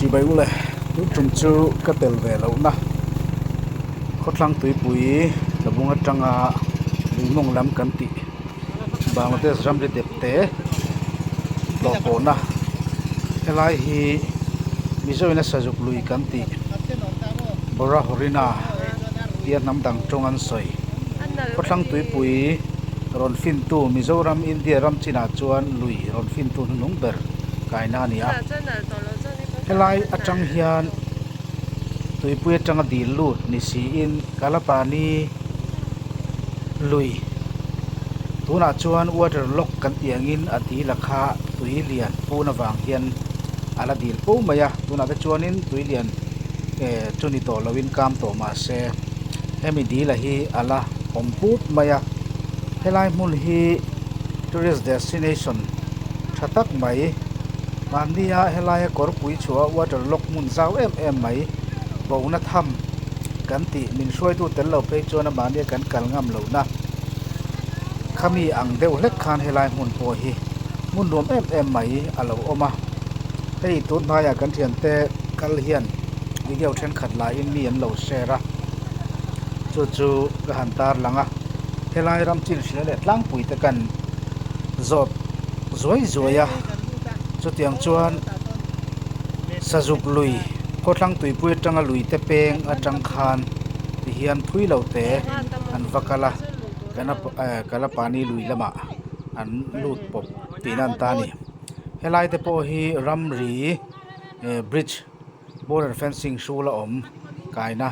Chibai ule tun tum chu ka tel ve lohna khawthlang tuipui tlabung atanga lui mawng lam kan tih Bangladesh ramri dep te tlawh pawhna helai hi Mizo in a sazuk lui kan tih Bora Horina tia hnam dang tawng an sawi khawthlang tuipui rawn fintu Mizoram India ram chinah chuan lui rawn fintu hnuhnung ber kaina a ni a helai atang hian tuipui atanga dil lut ni siin Kalapani lui tunah chuan water lock kan tih angin a dil a kha tui lian pun avang hian a la dil fo mai a tunah te chuanin tui lian eh chu ni tawh loin kam tawh mahse hemi dil a hi a la awm put mai a helai hmun hi tourist destination tha tak mai mahnia helaia kawrpui chhuah water lock hmun zau em em mai bona tham kan tih min hruaitu tel lo phei chuan a mahnia kan kal ngam lohna khami ang deuh hlek khan helai hmun pawh hi hmun nuam em em mai a lo awm a hei tun hnaiah kan thiante kal hian video thenkhat laiin mi an lo share a chu chu ka han tar lang a helai ram chin hria leh tlangpui te kan zawt zuai zuai a chutiang chuan sazuk lui khawthlang tuipui atanga lui te peng atang khan tihian thui lo te an va kal a kalapani lui lamah an lut pawp tihna an ta a ni helai te pawh hi ramri eh bridge border fencing hrul a awm kaina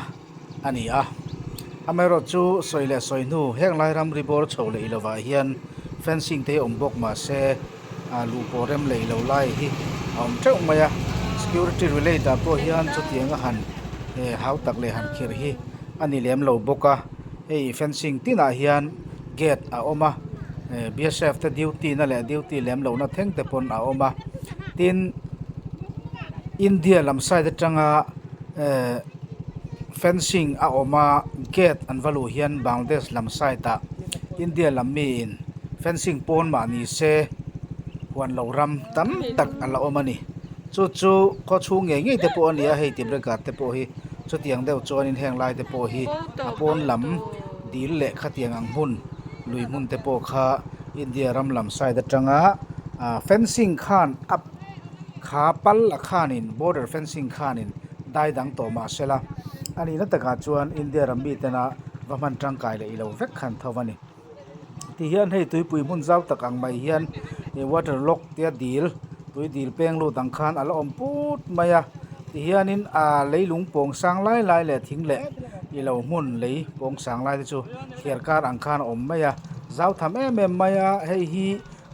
a ni a amaherawh chu sawi leh sawi hnu heng lai ramri bawr chho leh ilovah hian fencing te hi awm bawk mahse ah luh pawh rem leh ilo lai hi a awm teuh mai a security relate ah pawh hian chutiang a han eh hau tak leh han khirh hi a ni lem lo bawk a hei fencing tinah hian gate a awm a eh b s f te duty na leh duty lem lohna thleng te pawn a awm a tin India lam side atanga eh fencing a awm a gate an va luh hian Bangladesh lam side ah India lam mi in fencing pawn mah ni se huan lo ram tam tak a la awm a ni chu chu khaw chhung ngei ngei te pawh a ni a hei Dibrugarh te pawh hi chutiang deuh chuanin heng lai te pawh hi a pawn lam dil leh khatiang ang hmun lui hmun te pawh kha India ram lam side atanga ah fencing khan a Kha pal a khanin border fencing khanin dai dang tawh mah sela a nihna takah chuan India ram mitena va hman tangkai leh ilo vek khan tho a ni. Tihian hei tuipui hmun zau tak ang mai hian ih water lock tia dil tui dil peng lut ang khan a la awm put mai a tihianin ah leilung pawng sang lai lai leh thing leh ilo hmun lei pawng sang lai te chu thliar kar ang khan a awm mai a zau tham em em mai a hei hi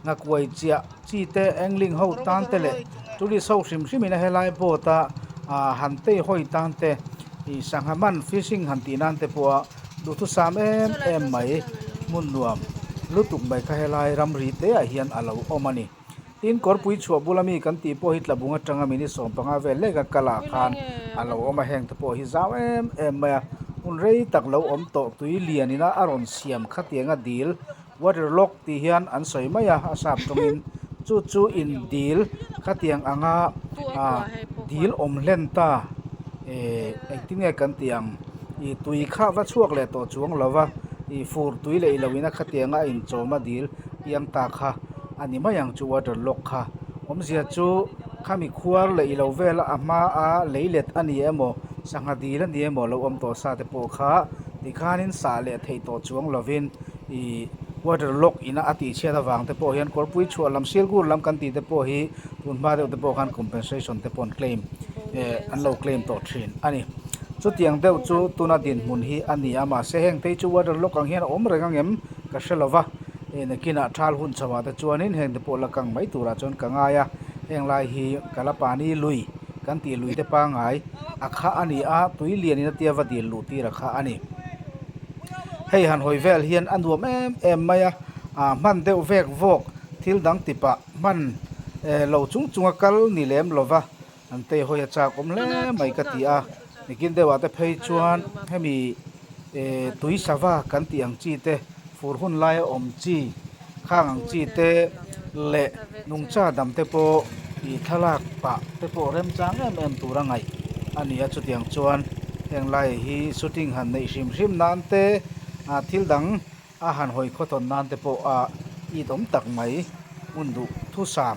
Nghakuai chiah chi te angling ho tan te leh tourist ho hrim hrim in a helai boat a ah han tei hawi tan te ih sangha man fishing han tih nan te pawh a duhthusam em em mai hmun nuam lutuk mai kha helai ramri te ah hian a lo awm a ni. Tin kawrpui chhuah bula mi kan tih pawh hi tlabung atanga minute 15 vel lek a kal ah khan a lo awm a heng te pawh hi zau em em mai a hmun rei tak lo awm tawh tui lian ina a rawn siam khatiang a dil Water lock tih hian an sawi mai a a sap tawngin chu chu in dil khatiang anga ah dil awm hlen ta eh engtin nge kan tih ang ih tui kha va chhuak leh tawh chuang lo va ih fur tui leh ilo in a khatiang a inchawm a dil piang ta kha a ni mai ang chu water lock kha awmzia chu khami khuar leh ilo vel a a hma a leilet a ni emaw sangha dil a ni emaw lo awm tawh sa te pawh kha tikhanin sah leh theih tawh chuang lovin. Ih water lock ina a tih chhiat avang te pawh hian kawrpui chhuah lam silgur lam kan tih te pawh hi tun hma deuh te pawh khan compensation te pawh an claim eh an lo claim tawh thin a ni. Chutiang deuh chu tuna dinhmun hi a ni a mahse heng phei chu water lock ang hian a awm reng ang em ka hre lo va eh nakinah thal hun chho ah te chuanin heng te pawh la kang mai turah chuan ka ngai a heng lai hi Kalapani lui kan tih lui te pangai a kha a ni a tui lian in a tia va dil luh tir a kha a ni. Hei han hawi vel hian a nuam em em mai a, ah hman deuh vek vawk thil dang ti pah hman eh lo chung chung a kal ni lem lo va an tei hawi a chak awm hle mai ka ti a, nikin deuh ah te phei chuan hemi eh tui sava kan tih ang chi te fur hun laia awm chi khang ang chi te leh nungcha dam te pawh. Ih thlalak pah te pawh remchang em em tura ngaih a ni a chutiang chuan heng lai hi shooting han neih hrim hrim nan te ah thil dang a han hawi khawthawn nan te pawh a it awm tak mai hmun duh thusam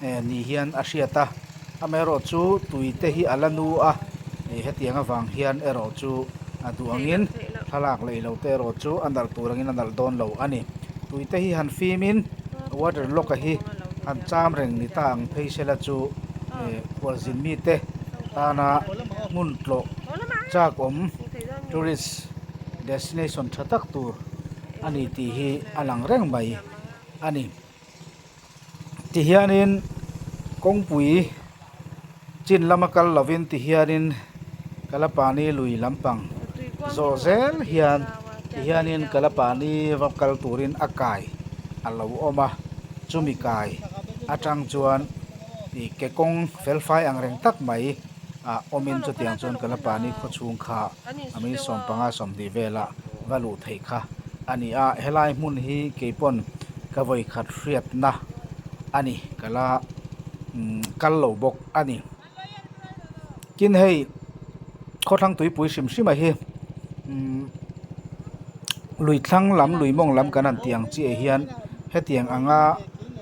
eh ni hian a hriat a amaherawh chu tui te hi a la nu a ih hetiang avang hian erawh chu a duh angin thlalak leh ilo te erawh chu a nalh tur angin a nalh dawn lo a ni tui te hi han fim in water lock a hi han cham reng ni ta ang phei sela chu eh khualzin mite tana hmun tlawh chak awm tourist destination tha tak tur a ni tih hi a lang reng mai a ni. Tihianin kawngpui chin lama kal lovin tihianin Kalapani lui lampang zawh zel hian tihianin Kalapani va kal turin a kai a lo awm a, chumi kai atang chuan ih ke kawng felfai ang reng tak mai ah awmin chutiang chuan Kalapani khawchhung kha a mi 15 20 vela va luh theih kha a ni a helai hmun hi keipawn ka vawi khat hriatna a ni ka la umm kal lo bawk a ni tin hei khawthlang tuipui hrim hrim a hi umm lui thlang lam lui mawng lam kan han tih ang chiah hian hetiang anga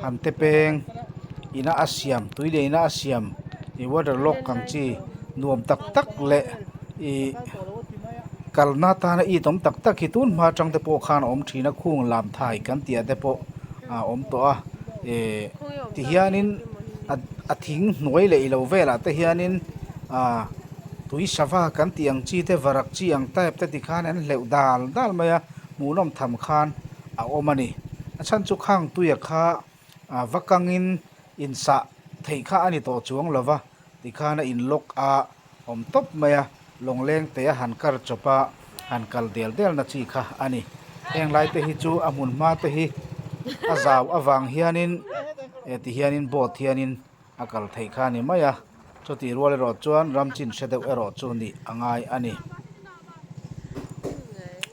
an te peng ina a siam tui leh ina a siam ih water lock ang chi nuam tak tak leh ih kalna atana it awm tak tak hi tun hma atang te pawh khan a awm thin a khung lam thai kan tih ah te pawh a awm tawh a eh tihianin a a thing hnuai leh ilo velah te hianin ah tui sava kan tih ang chi te varak chi ang type te tikhan an hleuh dal dal mai a hmuhnawm tham khan a awm a ni a chhan chu khang tuia kha ah va kangin insah theih kha a ni tawh chuang lova tikhan a in lock a awm tawp mai a lawngleng te a han kar chawp a han kal del del na chi kha a ni heng lai te hi chu a hmun hma te hi a zau avang hianin eh ti hianin boat hianin a kal theih kha a ni mai a chutih rual erawh chuan ram chin hre deuh erawh chu nih a ngai a ni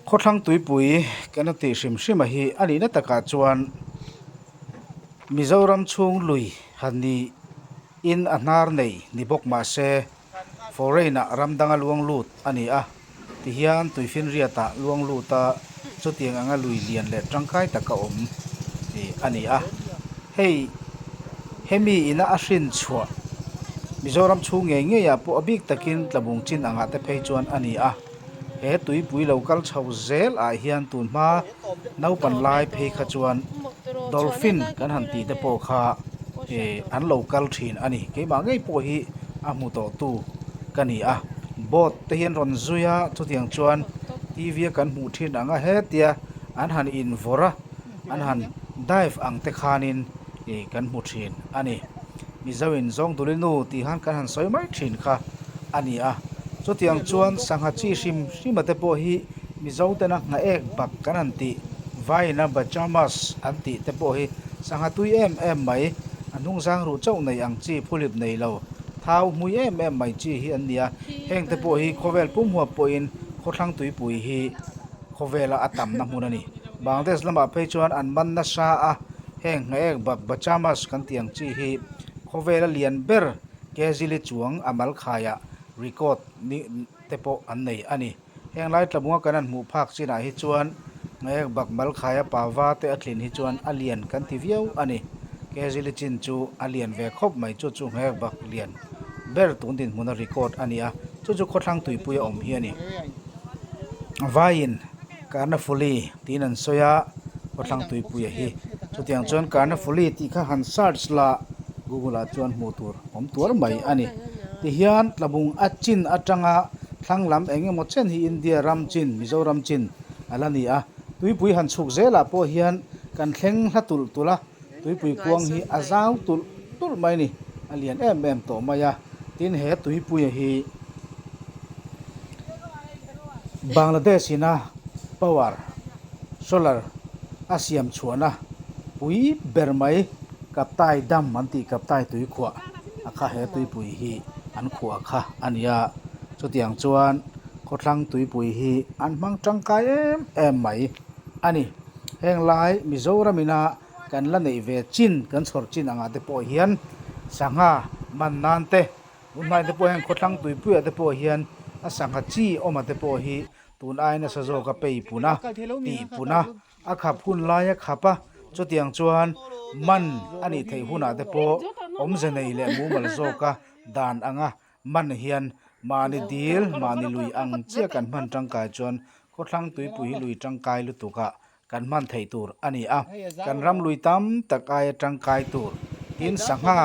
khawthlang tuipui kan tih hrim hrim a hi a nihna takah chuan Mizoram chhung lui han ni in a hnar nei ni bawk mah se foreign ah ram danga luang lut a ni a, tihian tuifinriat ah luang lut a chutiang anga lui lian leh tangkai taka awm ih a ni a. Hei hemi ina a hrin chhuah Mizoram chhung ngei ngei ah pawh a bik takin tlabung chin angah te phei chuan a ni a. He tuipui lo kal chho zel ah hian tun hma naupan lai phei kha chuan dolphin kan han tih te pawh kha eh an lo kal thin a ni. Keimah ngei pawh hi a hmu tawh tu ka ni a. Boat te hi an rawn zui a chutiang chuan T V a kan hmuh thin ang a hetia an han invawrh a an han dive ang te khanin ih kan hmu thin a ni. Mizo in Zawngduli nu tih khan kan han sawi mai thin kha a ni a. Chutiang chuan sangha chi hrim hrima te pawh hi Mizo tena nghaek bak kan han tih, vaina bachamas an tih te pawh hi sangha tui em em mai, a hnungzang ruh chauh nei ang chi phulip nei lo, thau hmui em em mai chi hi an ni a. Heng te pawh hi khawvel pum huap pawhin khawthlang tuipui hi khawvela a tamna hmun a ni. Bangladesh lamah phei chuan an man nasa a. Heng hnaek bak Bachamas kan tih ang chi hi khawvela lian ber Kezili chuang a mal khaiah record ni te pawh an nei a ni. Heng lai tlabunga kan han hmuh phak chinah hi chuan hnaek bak mal khaia pava te a tlin hi chuan a lian kan ti viau a ni. Kezili chin chu a lian ve khawp mai chu chu hnaek bak lian ber tun dinhmuna record a ni a, chu chu khawthlang tuipui a awm hi a ni. Vaiin. Karnaphuli tiin an sawi a, khawthlang tuipuia hi. Chutiang chuan Karnaphuli tih kha han search la Google ah chuan hmuh tur awm tuar mai a ni. Tihian Tlabung a chin atanga thlang lam eng emaw chen hi India ram chin, Mizoram chin a la ni a. Tuipui han chhuk zelah pawh hian kan thleng hla tulh tulh a, tuipui kuang hi a zau tulh tulh mai a ni, a lian em em tawh mai a. Tin he tuipuia hi. Bangladesh ina power solar a siam chhuahna pui ber mai Kaptai Dam an tih Kaptai tui khuah a kha he tuipui hi an khuah kha a ni a, chutiang chuan khawthlang tuipui hi an hmang tangkai em em mai a ni. Heng lai Mizoram ina kan la neih ve chin kan chhawr chin angah te pawh hian. Sangha man nan te tun hnai te pawh hian khawthlang tuipuiah te pawh hian a sangha chi awma te pawh hi tun ai nasa zawk a pei pun a tih pun a a khap hun lai a khap a chutiang chuan man a nih theih hunah te pawh awmze nei leh mumal zawka dan anga man hian mahni dil mahni lui ang chiah kan hman tangkai chuan khawthlang tuipui hi lui tangkai lutuk ah kan hman theih tur a ni a, kan ram lui tam tak aia tangkai tur tin sangha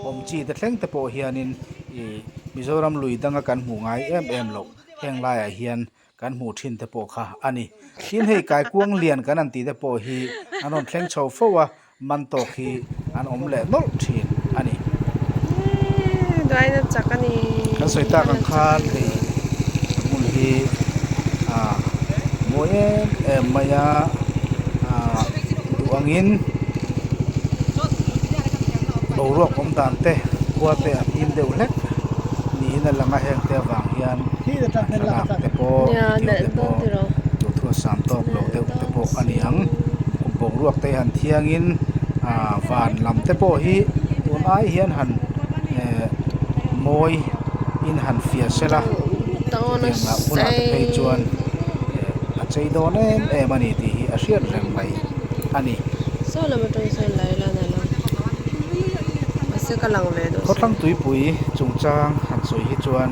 awm chi te thleng te pawh hianin ih Mizoram lui danga kan hmuh ngai em em loh heng laiah hian kan hmuh thin te pawh kha a ni. Tin hei kaikuang lian kan han tih te pawh hi an rawn thleng chho fo a, Man tawk hi an awm leh nawlh thin a ni. Kan sawi tak ang khan hei hmun hi ah mawi em em mai a ah duh angin boruak awm dan te khua te a fim deuh hlek niin a lang a heng te avang hian thlalak te pawh video te pawh duhthu a sam tawk lo deuh te pawh a ni ang. Boruak te han thiangin ah van lam te pawh hi tun ai hian han eh mawi in han fiah sela chutiang ah hunah te phei chuan eh a chei dawn em em a ni tih hi a hriat reng mai a ni. Khawthlang tuipui chungchang han sawi hi chuan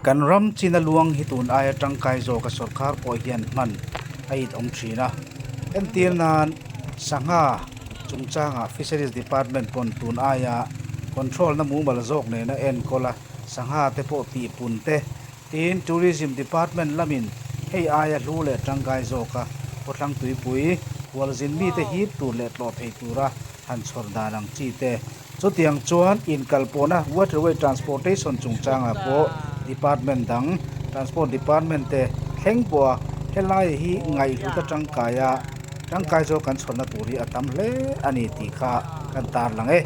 kan ram china luang hi tun aia tangkai zawka sawrkar pawh hian hman a it awm thin a. Entir nan sangha chungchangah Fisheries Department pawn tun aia control na mumal zawk nena enkawl a, sangha te pawh tihpun te tin Tourism Department lamin hei aia hlu leh tangkai zawka khawthlang tuipui hualzin mite hip tur leh tlawh thei tura han chhawr dan ang chi te. Chutiang chuan inkalpawhna Waterway Transportation chungchangah pawh Department dang Transport Department te thleng pawha helai hi ngaihhlut a tangkai a, tangkai zawk kan chhawrna tur hi a tam hle a ni tih kha kan tarlang e.